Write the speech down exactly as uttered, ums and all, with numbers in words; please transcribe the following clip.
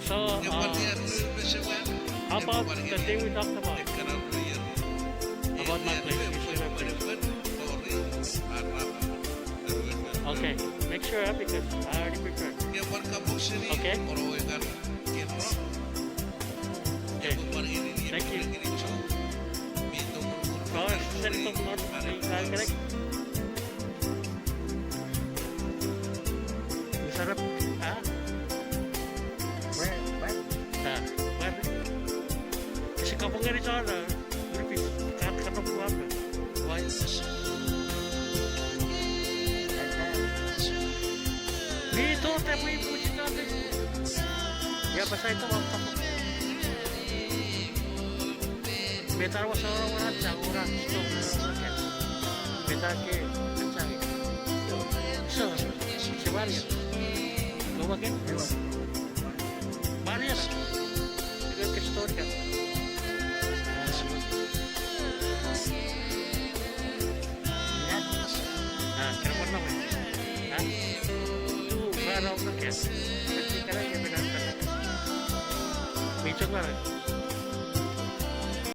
So, uh, how about the thing we talked about? About my place, you see my place. Okay, make sure, uh, because I already prepared. Okay? Okay. Thank you. Kawor seni tok not, uh, correct? Usarap, ah? Where, where? Ah, where? Ese kapong ngeni chon, ah, Greenpeace, kat, kat of water. Why? Mi to te pwi puchi to te. Ya pasai to wa kapong. Metan wa soro wa chang ura sto wa ken. Metan ke chang. So, se Maria. Go again. Maria. Ke story ka. Ah, kena warna we. Ah? Tu, ba na ke. Kena ke bena. Mi chok ba.